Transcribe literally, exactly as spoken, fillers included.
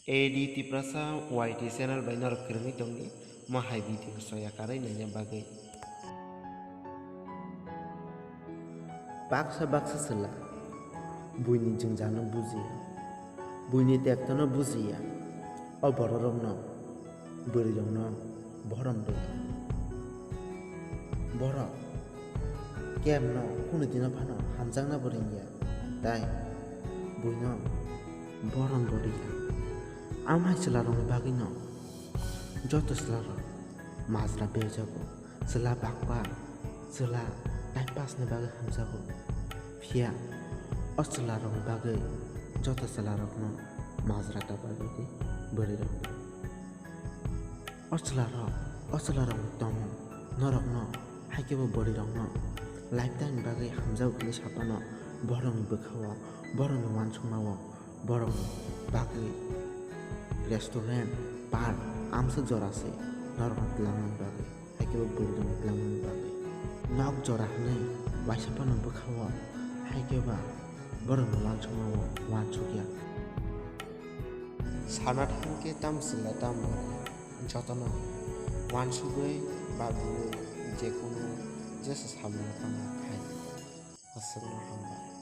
A D Tiprasa Y T channel bai norok kwrwngwi tongdi, mo hai video soya karwi naina bagwi. Baksa baksa chwla buini jwngjano bujiya, buini tektono bujiya, o bororokno, bwrwirokno borom rwya. Borok kemno kunu dino phano hamjakna bo ringya, tai buino borom bo rwya. Amhai chwlarokni bagwino joto chwlarok majra berjago. Chwla bakpa, chwla time pass ni bagwi hamjago. Phiya o chwlarokni bagwi joto chwlarokno majra ta bagwi di bwrwirok. O chwlarok, o chwlarokni tongmung norokno, hai khe bo bwrwirokno lifetime ni bagwi hamjago hwnwi saphano borokni bwkhao, borokni uansukmao, borokni bagwi restaurant, park, amsa jora se norokno twlangmani bagwi, hai khe bo bwrwirokno twlangmani bagwi. Nok jora hwnwi uaisa phano bwkhao, hai khe ba borokni uansukmao uansukya. Sana thang khe tamo chwla tamo jotono uansugwi ba bwrwi jekunu jesa samung tangma khai. Aswkno hambai.